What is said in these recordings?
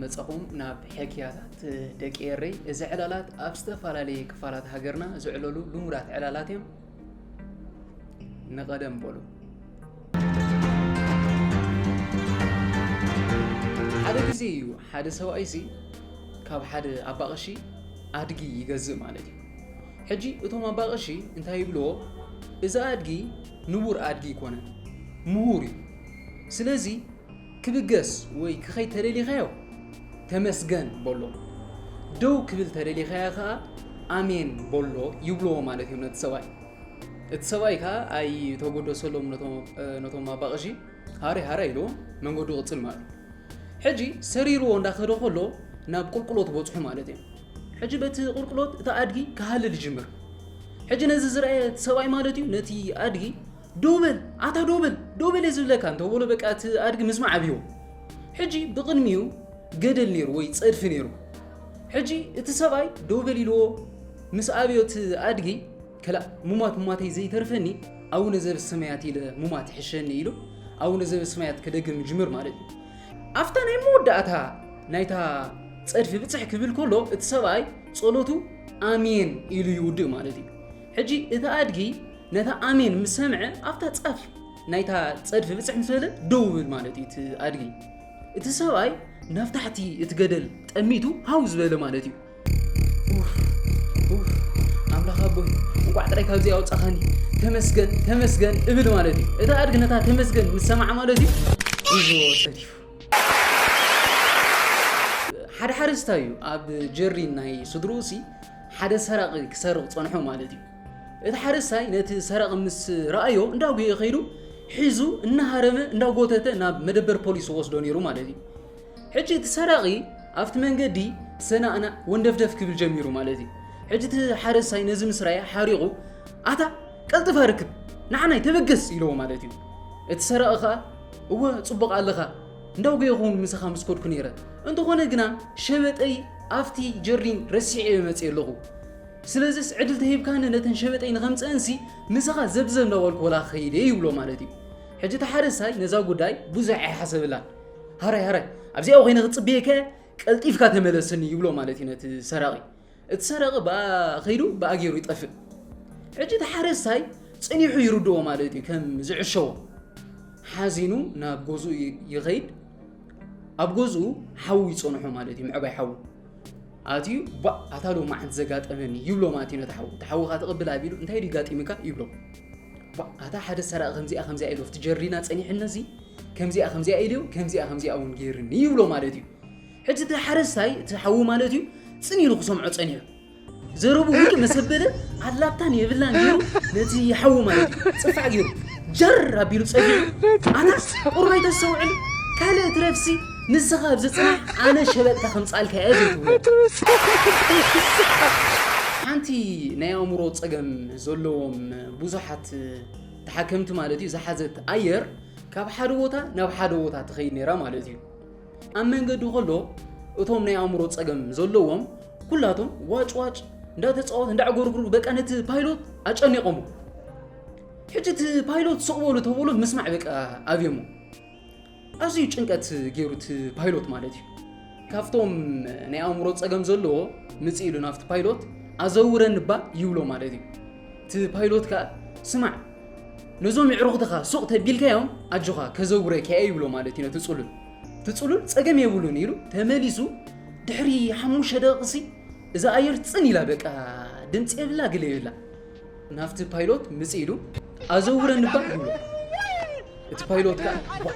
መጻኹም ናብ ሕክያታት ደቂ ኤረይ። እዚ ዕላላት ኣብ ዝተፈላለየ ክፋላት ሃገርና ዝዕለሉ ልሙዳት ዕላላት እዮም። ንቐደም በሉ። ሓደ ግዜ እዩ ሓደ ሰብኣይሲ ካብ ሓደ ኣባቕሺ ኣድጊ ይገዝእ ማለት እዩ። ሕጂ እቶም ኣባቕሺ እንታይ ይብልዎ? እዚ ኣድጊ ንቡር ኣድጊ ኣይኮነን፣ ምሁር እዩ። ስለዚ ክብገስ ወይ ክኸይድ ተደሊኻዮ ተመስገን በሎ፣ ደው ክብል ተደሊኻዮ ከኣ ኣሜን በሎ ይብልዎ ማለት እዮም ነቲ ሰብኣይ። እቲ ሰብኣይ ከኣ ኣይተጎደሰሎም ነቶም፣ ነቶም ኣባቕሺ፣ ሃረ ሃረ ኢልዎም መንገዱ ይቕጽል ማለት እዩ። ሕጂ ሰሪርዎ እንዳኸደ ከሎ ናብ ቁልቁሎት በጽሑ ማለት እዩ። ሕጂ በቲ ቁልቁሎት እቲ ኣድጊ ክሃልል ይጅምር። ሕጂ ነዚ ዝረኣየ እቲ ሰብኣይ ማለት እዩ ነቲ ኣድጊ ደው በል፣ ኣታ ደው በል፣ ደው በል እየ ዝብለካ እንተበሎ በቃ እቲ ኣድጊ ምስማዕ ኣብይዎ። ሕጂ ብቕድሚኡ ገደል ነይሩ ወይ ጸድፊ ነይሩ። ሕጂ እቲ ሰብኣይ ደው በል ኢልዎ ምስ ኣብዮ እቲ ኣድጊ ከላ ሙማት ሙማተይ ዘይተርፈኒ ኣቡነ ዘበሰማያት ኢለ ሙማት ይሕሸኒ ኢሉ ኣቡነ ዘበሰማያት ክደግም ይጅምር ማለት እዩ። ኣብታ ናይ መወዳእታ ናይታ ጸድፊ ብጽሕ ክብል ከሎ እቲ ሰብኣይ ጸሎቱ ኣሜን ኢሉ ይውድእ ማለት እዩ። ሕጂ እቲ ኣድጊ ነታ ኣሜን ምስ ሰምዐ ኣብታ ጻፍ ናይታ ጸድፊ ብጽሕ ምስ በለ ደው ይብል ማለት እዩ እቲ ኣድጊ። እቲ ሰብኣይ ናብ ታሕቲ እቲ ገደል ጠሚቱ ሃው ዝበለ ማለት እዩ። ኡፍ፣ ኡፍ፣ ኣምላኽ ኣቦይ፣ እንቋዕ ጥራይ ካብዚ ኣውጻኻኒ፣ ተመስገን፣ ተመስገን እብል ማለት እዩ። እቲ ኣድጊ ነታ ተመስገን ምስ ሰምዓ ማለት እዩ፣ ሒዝዎ ጠፊኡ። ሓደ ሓረስታይ እዩ ኣብ ጀሪን ናይ ስድርኡሲ ሓደ ሰራቒ ክሰርቕ ጸንሖ ማለት እዩ። እቲ ሓረስታይ ነቲ ሰራቒ ምስ ረኣዮ እንዳጉየ ከይዱ ሒዙ እናሃረመ እንዳጎተተ ናብ መደበር ፖሊስ ወስዶ ነይሩ ማለት እዩ። ሕጂ እቲ ሰራቒ ኣብቲ መንገዲ ሰናእና ወንደፍደፍ ክብል ጀሚሩ ማለት እዩ። ሕጂ እቲ ሓረስታይ ነዚ ምስ ረኣየ ሓሪቑ ኣታ ቀልጥፍ ኣርክብ ንዓናይ ተበገስ ኢልዎ ማለት እዩ። እቲ ሰራቒ ኸኣ እወ ጽቡቕ ኣለኻ እንዳጉየኹ ምሳኻ ምስ ከድኩ ነይረ እንተኾነ ግና ሸበጠይ ኣብቲ ጀርዲን ረሲዐዮ መፅየ ኣለኹ። ስለዚስ ዕድል ተሂብካኒ ነተን ሸበጠይ ንኸምፅአንሲ ምሳኻ ዘብዘብ እንዳበልኩ ወላ ክኸይድ እየ ይብሎ ማለት እዩ። ሕጂ እቲ ሓረስታይ ነዛ ጉዳይ ብዙሕ ኣይሓሰብላን። ሃራይ ሃራይ ኣብዚኣ ኮይነ ክፅበየከ ቀልጢፍካ ተመለስኒ ይብሎ ማለት እዩ ነቲ ሰራቒ። እቲ ሰራቒ ብኣ ከይዱ ብኣ ገይሩ ይጠፍእ። ሕጂ እቲ ሓረስታይ ፀኒሑ ይርድኦ ማለት እዩ ከም ዝዕሸዎ። ሓዚኑ ናብ ገዝኡ ይኸይድ። ኣብ ገዝኡ ሓዉ ይፀንሖ ማለት እዩ፣ ምዕባይ ሓዉ። ኣትዩ ባእ ኣታ ሎማዓንቲ ዘጋጠመኒ ይብሎ ማለት እዩ ነቲ ሓዉ። እቲ ሓዉ ከዓ ትቕብል ኣቢሉ እንታይ ድዩ ጋጢምካ ይብሎ። ባእ ኣታ ሓደ ሰራቒ ከምዚኣ ከምዚኣ ኢሉ ኣብቲ ጀርዲና ፀኒሕነዚ ከምዚኣ ከምዚኣ ኢልዮ ከምዚኣ ከምዚኣ እውን ገይርኒ ይብሎ ማለት እዩ። ሕጂ እቲ ሓረስታይ እቲ ሓዉ ማለት እዩ ፅን ኢሉ ክሰምዖ ፀኒሑ። ዘረቡ ውልቅ መሰበለ ኣላብታን የብላን ገይሩ ነቲ ሓዉ ማለት እዩ ፅፋዕ ገይሩ ጀር ኣቢሉ ፀፊዑ ኣታ ቁርባይ ተስተውዕል ካልእ ትረፍሲ ንስኻ ኣብዚ ፅናሕ ኣነ ሸበጥካ ከምፃልካ እየ ዘይትብሎ ሓንቲ ናይ ኣእምሮ ፀገም ዘለዎም ብዙሓት ተሓከምቲ ማለት እዩ ዝሓዘት ኣየር ካብ ሓደ ቦታ ናብ ሓደ ቦታ ትኸይድ ነይራ ማለት እዩ። ኣብ መንገዲ ከሎ እቶም ናይ ኣእምሮ ፀገም ዘለዎም ኩላቶም ዋጭ ዋጭ እንዳተፃወቱ እንዳዕጎርጉሩ በቃ ነቲ ፓይሎት ኣጨኒቆሞ። ሕጂ እቲ ፓይሎት ስቕ በሉ ተብሎ ምስማዕ በቃ ኣብዮሞ። ኣዝዩ ጭንቀት ገይሩ እቲ ፓይሎት ማለት እዩ። ካብቶም ናይ ኣእምሮ ፀገም ዘለዎ ምፅ ኢሉ ናብቲ ፓይሎት ኣዘውረኒ እባ ይብሎ ማለት እዩ። እቲ ፓይሎት ከዓ ስማዕ ነዞም የዕሩኽትኻ ሱቕ ተቢልካዮም ኣጆኻ ከዘውረካ እየ ይብሎ ማለት እዩ ነቲ ጽሉል። እቲ ጽሉል ጸገም የብሉን ኢሉ ተመሊሱ ድሕሪ ሓሙሽተ ደቂቕሲ እዛ ኣየር ጽን ኢላ በቃ ድምጺ የብላ ግለ የብላ። ናብቲ ፓይሎት ምጽእ ኢሉ ኣዘውረኒ እባ ይብሎ። እቲ ፓይሎት ከኣ ዋ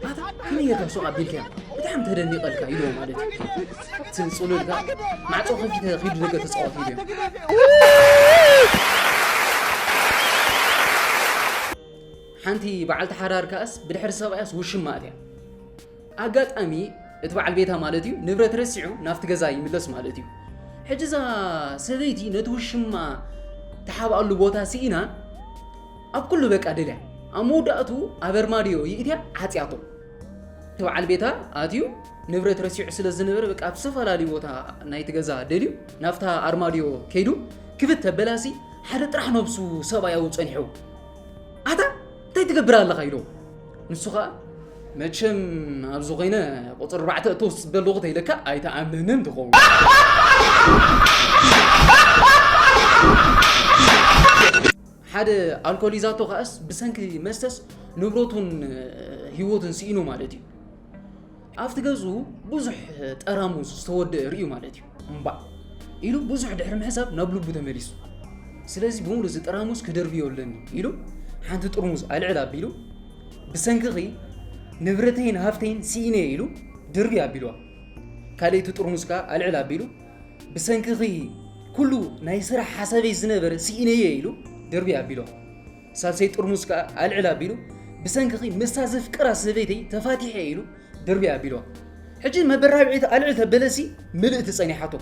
ኣታ ከመይ ጌርካ ሱቕ ኣቢልካያ ብጣዕሚ ተደኒቐልካ ኢልዎ ማለት እዩ። እቲ ጽሉል ከኣ ማዕጾ ከፊተ ኺዱ ደገ ተጻወት ኢልዮ። ሓንቲ በዓልቲ ሓዳር ከኣስ ብድሕሪ ሰብኣያስ ውሽማ ኣትያ። ኣጋጣሚ እቲ በዓል ቤታ ማለት እዩ ንብረት ረሲዑ ናብቲ ገዛ ይምለስ ማለት እዩ። ሕጂ እዛ ሰበይቲ ነቲ ውሽማ ተሓብኣሉ ቦታ ስኢና ኣብ ኩሉ በቃ ደልያ ኣብ መወዳእቱ ኣብ ኣርማድዮ ይእትያ ዓጽያቶ። እቲ በዓል ቤታ ኣትዩ ንብረት ረሲዑ ስለ ዝነበረ በቃ ኣብ ዝተፈላለዩ ቦታ ናይቲ ገዛ ደልዩ ናብታ ኣርማድዮ ከይዱ ክፍት ተበላሲ ሓደ ጥራሕ ነብሱ ሰብኣይ ኣብኡ ጸኒሑ ኣታ እንታይ ትገብር ኣለኻ ኢሎ ንሱ ኸኣ መቸም ኣብዚ ኮይነ ቁፅሪ ኣርባዕተ እተው ዝፅበ ኣለኹ ተይለካ ኣይተኣምንን ትኸውን። ሓደ ኣልኮል ይዛቶ ከኣስ ብሰንኪ መስተስ ንብረቱን ህይወቱን ስኢኑ ማለት እዩ። ኣብቲ ገዝኡ ብዙሕ ጠራሙዝ ዝተወደአ ርእዩ ማለት እዩ። እምባእ ኢሉ ብዙሕ ድሕሪ ምሕሳብ ናብ ልቡ ተመሊሱ። ስለዚ ብምሉእ እዚ ጠራሙዝ ክደርብዮ ኣለኒ ኢሉ ሓንቲ ጥርሙዝ ኣልዕል ኣቢሉ፣ ብሰንክኺ ንብረተይን ሃፍተይን ስኢነ ኢሉ ድርቢ ኣቢልዋ። ካልኣይቲ ጥርሙዝ ከኣ ኣልዕል ኣቢሉ፣ ብሰንክኺ ኩሉ ናይ ስራሕ ሓሳበይ ዝነበረ ስኢነየ ኢሉ ድርቢ ኣቢልዋ። ሳልሰይ ጥርሙዝ ከኣ ኣልዕል ኣቢሉ፣ ብሰንክኺ ምስታ ዘፍቅራ ሰበይተይ ተፋቲሐ ኢሉ ድርቢ ኣቢልዋ። ሕጂ መበራብዒት ኣልዕል ተበለሲ ምልእቲ ጸኒሓቶ።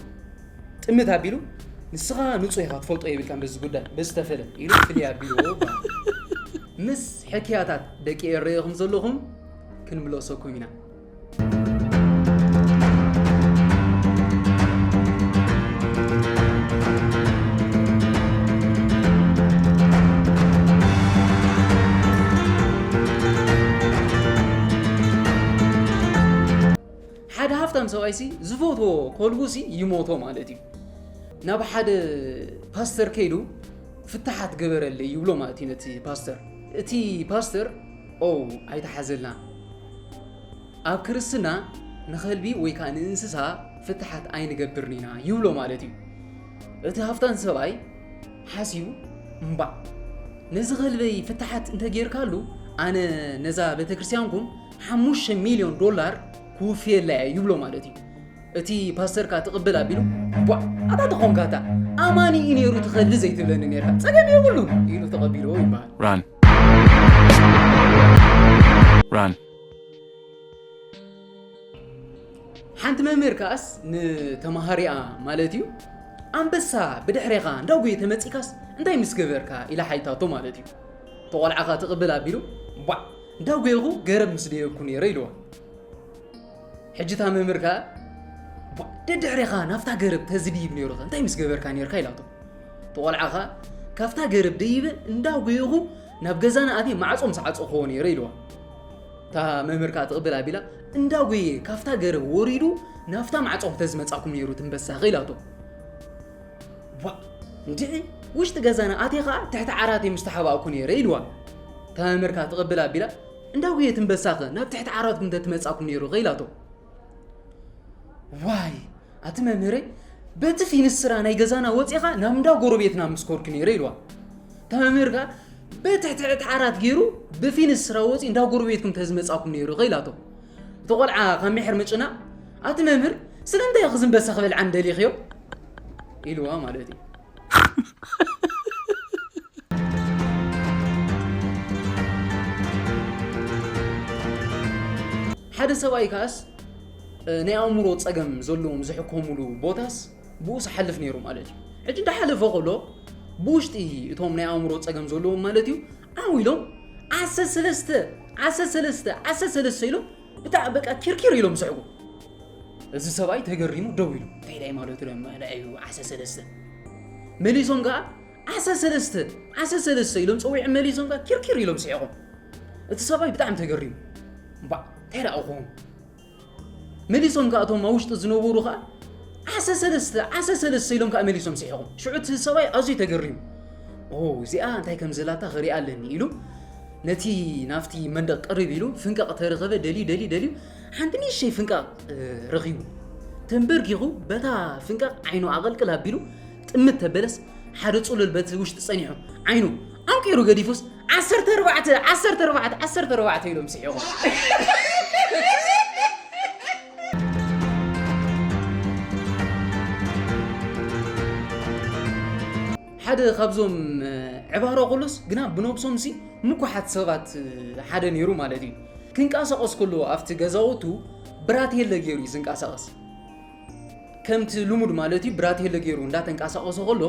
ጥምት ኣቢሉ፣ ንስኻ ንጹህ ኢኻ ትፈልጦ የብልካን በዚ ጉዳይ፣ በዚ ተፈለ ኢሉ ፍልይ ኣቢልዎ ይበሃል። ምስ ሕክያታት ደቂ ኤረየ ከም ዘለኹም ክንምለሰኩም ኢና። ሓደ ሃፍታም ሰብኣይሲ ዝፈትዎ ከልቡሲ ይሞቶ ማለት እዩ። ናብ ሓደ ፓስተር ከይዱ ፍታሓት ገበረለይ ይብሎ ማለት እዩ ነቲ ፓስተር። እቲ ፓስተር ኦ ኣይተሓዘልና፣ ኣብ ክርስትና ንኸልቢ ወይ ከዓ ንእንስሳ ፍታሓት ኣይንገብርን ኢና ይብሎ ማለት እዩ። እቲ ሃፍታም ሰብኣይ ሓሲቡ እምባእ ነዚ ከልበይ ፍታሓት እንተጌርካሉ ኣነ ነዛ ቤተክርስትያንኩም ሓሙሽተ ሚልዮን ዶላር ክውፍየላ እየ ይብሎ ማለት እዩ። እቲ ፓስተር ከኣ ትቕብል ኣቢሉ ቧዕ ኣታ ተኾንካ እታ ኣማኒ እዩ ነይሩ እቲ ከልቢ ዘይትብለኒ ነይርካ ጸገም የብሉን ኢሉ ተቐቢልዎ ይበሃል። Run. Run. ሓንቲ መምህር ከኣስ ንተምሃሪኣ ማለት እዩ ኣንበሳ ብድሕሬኻ እንዳጉየ ተመጺካስ እንታይ ምስ ገበርካ ኢላ ሓይታቶ ማለት እዩ። ተቖልዓኻ ትቕብል ኣቢሉ ቧዕ እንዳጉየኹ ገረብ ምስ ደየብኩ ነይረ ኢልዋ። ሕጂ እታ መምህር ከኣ ቧዕ ደድሕሬኻ ናብታ ገረብ ተዝድይብ ነይሩኸ እንታይ ምስ ገበርካ ነይርካ ኢላቶ። ተቖልዓኻ ካብታ ገረብ ደይበ እንዳጉየኹ ናብ ገዛና ኣትየ ማዕጾ ምስ ዓጸኹዎ ነይረ ኢልዋ። እታ መምህር ከኣ ትቕብል ኣቢላ እንዳጎየ ካብታ ገረብ ወሪዱ ናብታ ማዕጾ ተዝመጻኩም ነይሩ ትንበሳኸ ኢላቶ። ዋ እንድዒ ውሽጢ ገዛና ኣትየ ከኣ ትሕቲ ዓራት ምስ ተሓባእኩ ነይረ ኢልዋ። እታ መምህር ከኣ ትቕብል ኣቢላ እንዳጎየ ትንበሳኸ ናብ ትሕቲ ዓራትኩም ተትመጻኩም ነይሩ ከ ኢላቶ። ዋይ ኣቲ መምህረይ በቲ ፊንስራ ናይ ገዛና ወፂኻ ናብ እንዳ ጎረቤትና ምስ ኮድኩ ነይረ ኢልዋ። እታ መምህር ከኣ በትሕቲ እቲ ዓራት ገይሩ ብፊንስራ ወፂ እንዳ ጎረቤትኩም ተዝመፃኩም ነይሩ ከ ኢላቶ። እቲ ቆልዓ ካብ ሚሕር ምጭናቕ ኣቲ መምህር ስለምንታይ ኢኺ ዝንበሳ ክበልዓኒ ደሊኽዮ ኢልዋ ማለት እዩ። ሓደ ሰብኣይ ከኣስ ናይ ኣእምሮ ጸገም ዘለዎም ዝሕከሙሉ ቦታስ ብኡ ዝሓልፍ ነይሩ ማለት እዩ። ሕጂ እንዳሓለፈ ከሎ ብውሽጢ እቶም ናይ ኣእምሮ ጸገም ዘለዎም ማለት እዩ ዓው ኢሎም ዓሰርተ ሰለስተ ዓሰርተ ሰለስተ ዓሰርተ ሰለስተ ኢሎም ብጣዕ በቃ ኪርኪር ኢሎም ዝሕጉ። እዚ ሰብኣይ ተገሪሙ ደው ኢሉ እንታይ ዳይ ማለቱ ዶ እዩ ዓሰርተ ሰለስተ መሊሶም ከኣ ዓሰርተ ሰለስተ ዓሰርተ ሰለስተ ኢሎም ጸዊዖም መሊሶም ከኣ ኪርኪር ኢሎም ስሒቖም። እቲ ሰብኣይ ብጣዕሚ ተገሪሙ እምባእ እንታይ ደኣ ክኾኑ መሊሶም ከኣ እቶም ኣብ ውሽጢ ዝነበሩ ከኣ ዓሰርተ ሰለስተ ዓሰርተ ሰለስተ ኢሎም ከኣ መሊሶም ስሒቖም። ሽዑ እቲ ሰብኣይ ኣዝዩ ተገሪሙ ኦ እዚኣ እንታይ ከም ዘላታ ክሪኣ ኣለኒ ኢሉ ነቲ ናብቲ መንደቕ ቅርብ ኢሉ ፍንቃቕ ተረኸበ ደልዩ ደልዩ ደልዩ ሓንቲ ንእሽተይ ፍንቃቕ ረኺቡ ተንበርኪኹ በታ ፍንቃቕ ዓይኑ ኣቐልቅል ኣቢሉ ጥምት ተበለስ ሓደ ጹሉል በቲ ውሽጢ ጸኒሑ ዓይኑ ኣንቂሩ ገዲፉስ ዓሰርተ ኣርባዕተ ዓሰርተ ኣርባዕተ ዓሰርተ ኣርባዕተ ኢሎም ስሒቖም። ሓደ ካብዞም ዕባሮ ክሉስ ግና ብነብሶምሲ ምኩሓት ሰባት ሓደ ነይሩ ማለት እዩ። ክንቀሳቐስ ከሎ ኣብቲ ገዛውቱ ብራቴለ ገይሩ እዩ ዝንቀሳቐስ። ከምቲ ልሙድ ማለት እዩ ብራቴለ ገይሩ እንዳተንቀሳቐሰ ከሎ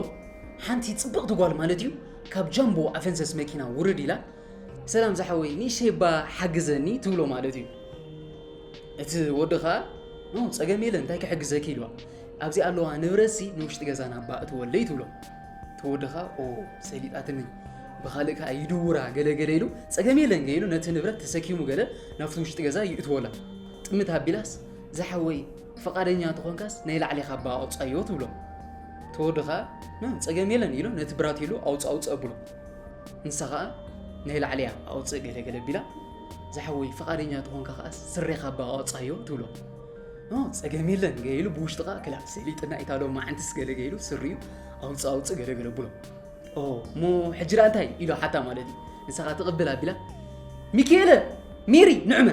ሓንቲ ጽብቕቲ ጓል ማለት እዩ ካብ ጃምቦ ኣፈንሰስ መኪና ውርድ ኢላ ሰላም ዝሓወይ ንእሽተይ እባ ሓግዘኒ ትብሎ ማለት እዩ። እቲ ወዲ ኸኣ ኖ ጸገም የለን እንታይ ክሕግዘኪ ኢልዋ። ኣብዚ ኣለዋ ንብረትሲ ንውሽጢ ገዛና እባ እትወለይ ትብሎ። እቲ ወዲ ኸኣ ኦ ሰሊጣትኒ ብኻልእ ከኣ ይድውራ ገለ ገለ ኢሉ፣ ጸገም የለን ገ ኢሉ ነቲ ንብረት ተሰኪሙ ገለ ናብቲ ውሽጢ ገዛ ይእትወላ። ጥምት ኣቢላስ፣ ዝሓወይ፣ ፍቓደኛ ተኾንካስ ናይ ላዕሊ ካባ ኣውጻዮ ትብሎ። ተወዲ ከኣ፣ ና፣ ጸገም የለን ኢሉ ነቲ ብራቴሉ ኣውጽእ ኣውጽእ ኣብሎ። ንሳ ከኣ ናይ ላዕሊ እያ ኣውጽእ ገለ ገለ ቢላ፣ ዝሓወይ፣ ፍቓደኛ ተኾንካ ከኣ ስረ ካባ ኣውጻዮ ትብሎ። ኦ፣ ጸገም የለን ገ ኢሉ ብውሽጢ ከኣ፣ ክላ፣ ሰሊጥና ኢታሎ መዓንትስ ገለ ገ ኢሉ ስሪኡ ኣውጽእ ኣውጽእ ገለ ገለ ብሎ። ኦ፣ እሞ ሕጂ ደኣ እንታይ ኢሉ ሓታ ማለት እዩ። ንሳ ከኣ ትቕብል ኣቢላ፣ ሚኪኤለ፣ ሜሪ፣ ንዕመ፣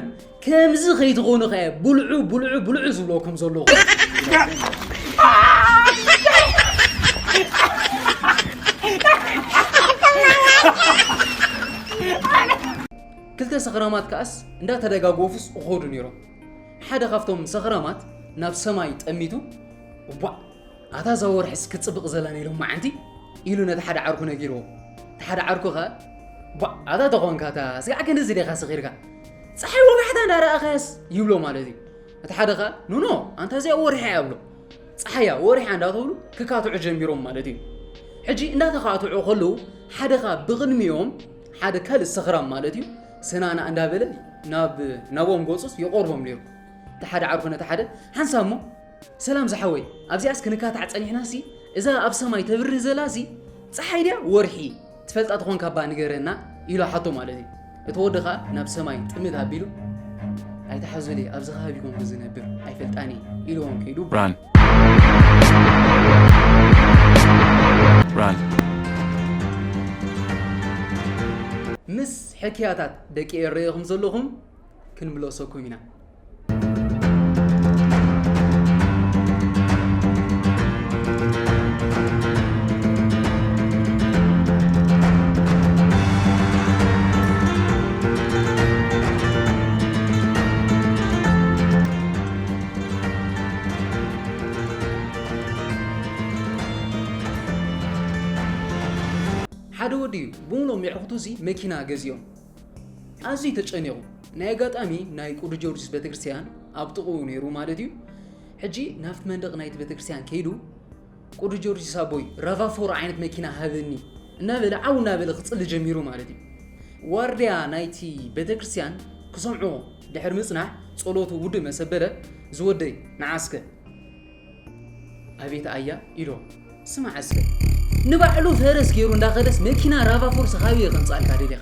ከምዚ ከይትኾኑ ከኣ ብልዑ፣ ብልዑ፣ ብልዑ ዝብለኩም ዘለኹ። ክልተ ሰኽራማት ከኣስ እንዳተደጋገፉስ እኾዱ ነይሮም። ሓደ ካብቶም ሰኽራማት ናብ ሰማይ ጠሚቱ፣ እቧዕ፣ ኣታ እዛ ወርሒስ ክትጽብቕ ዘላ ነይሎም መዓንቲ ኢሉ ነቲ ሓደ ዓርኩ ነጊርዎ። እቲ ሓደ ዓርኩ ከኣ፣ ቧዕ፣ ኣታ ተኾንካ እታ ስጋዕ ክንድዚ ዲኻ ሰኺርካ? ጸሓይ ወጋሕታ እንዳረኣኻያስ ይብሎ ማለት እዩ። እቲ ሓደ ከኣ፣ ኖኖ፣ ኣንታ እዚኣ ወርሒ እያ ብሎ። ጸሓያ ወርሒ እንዳተብሉ ክካትዑ ጀሚሮም ማለት እዩ። ሕጂ እንዳተኻትዑ ከለዉ ሓደ ከኣ ብቕድሚኦም ሓደ ካልእ ሰኽራም ማለት እዩ ሰናና እንዳበለ ናብ ናብኦም ገጹስ ይቐርቦም ነይሩ። እቲ ሓደ ዓርኩ ነቲ ሓደ፣ ሓንሳብ እሞ፣ ሰላም ዝሓወይ፣ ኣብዚኣስ ክንካታዕ ጸኒሕናሲ፣ እዛ ኣብ ሰማይ ተብርህ ዘላሲ ጸሓይ ድያ ወርሒ? ትፈልጣ ተኾንካ እባ ንገረና፣ ኢሉ ሓቶ ማለት እዩ። እቲ ወዲ ኸኣ ናብ ሰማይ ጥምት ኣቢሉ፣ ኣይትሓዙለይ፣ ኣብዚ ከባቢ ኮንኩ ዝነብር ኣይፈልጣን እየ፣ ኢልዎም ከይዱ። Run. Run. ምስ ሕክያታት ደቂ ኤረየ ከም ዘለኹም ክንምለሰኩም ኢና። ሓደ ወዲ እዩ፣ ብምሎም የዕኹቱ እዚ መኪና ገዚኦም። ኣዝዩ ተጨኒቑ። ናይ ኣጋጣሚ ናይ ቅዱስ ጊዮርጊስ ቤተክርስትያን ኣብ ጥቕኡ ነይሩ ማለት እዩ። ሕጂ ናብቲ መንደቕ ናይቲ ቤተክርስትያን ከይዱ፣ "ቅዱስ ጊዮርጊስ ኣቦይ፣ ራቫ ፎር ዓይነት መኪና ሃበኒ" እናበለ፣ ዓው እናበለ ክጽሊ ጀሚሩ ማለት እዩ። ዋርድያ ናይቲ ቤተክርስትያን ክሰምዖ ድሕሪ ምጽናሕ፣ ጸሎቱ ውድእ መሰበለ፣ "ዝወደይ፣ ንዓስከ?" ኣቤት ኣያ ኢሎ። "ስማዕ እስከ፣ ንባዕሉ ፈረስ ገይሩ እንዳኸደስ መኪና ራቫ ፎርስ ካበየ ከምጻልካ ደሊኻ?"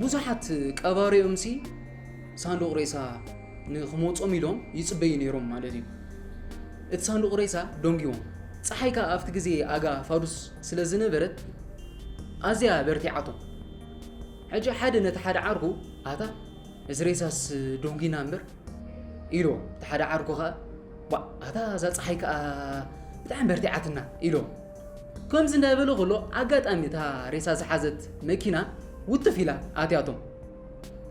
ብዙሓት ቀባሪኦምሲ ሳንዱቕ ሬሳ ንኽመጾም ኢሎም ይጽበዩ ነይሮም ማለት እዩ። እቲ ሳንዱቕ ሬሳ ደንጊዎም። ጸሓይ ከኣ ኣብቲ ግዜ ኣጋ ፋዱስ ስለ ዝነበረት ኣዝያ በርቲዓቶም። ሕጂ ሓደ ነቲ ሓደ ዓርኩ፣ "ኣታ እዚ ሬሳስ ደንጊና እምበር?" ኢልዎ። እቲ ሓደ ዓርኩ ከኣ፣ "ቧእ፣ ኣታ እዛ ጸሓይ ከኣ ብጣዕሚ በርቲዓትና" ኢልዎ። ከምዚ እንዳበለ ከሎ ኣጋጣሚ እታ ሬሳ ዝሓዘት መኪና ውትፍ ኢላ ኣትያቶም።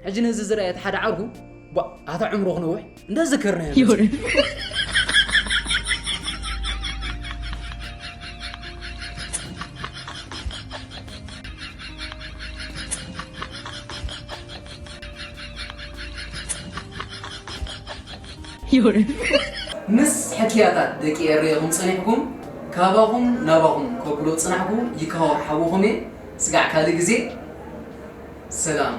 ሕጂ ነዚ ዝረኣየ እቲ ሓደ ዓርኩ፣ "ቧእ፣ ኣታ ዕምሩ ክነውሕ እንዳዘከርናዮ መጺኡ" ይሁን። ይሁን። ምስ ሕክያታት ደቂ ኤረየ ኹም ጸኒሕኩም፣ ካባኹም ናባኹም ከብሎ ጽናሕኩ ይካወር ሓውኹም እየ። ስጋዕ ካልእ ግዜ፣ ሰላም።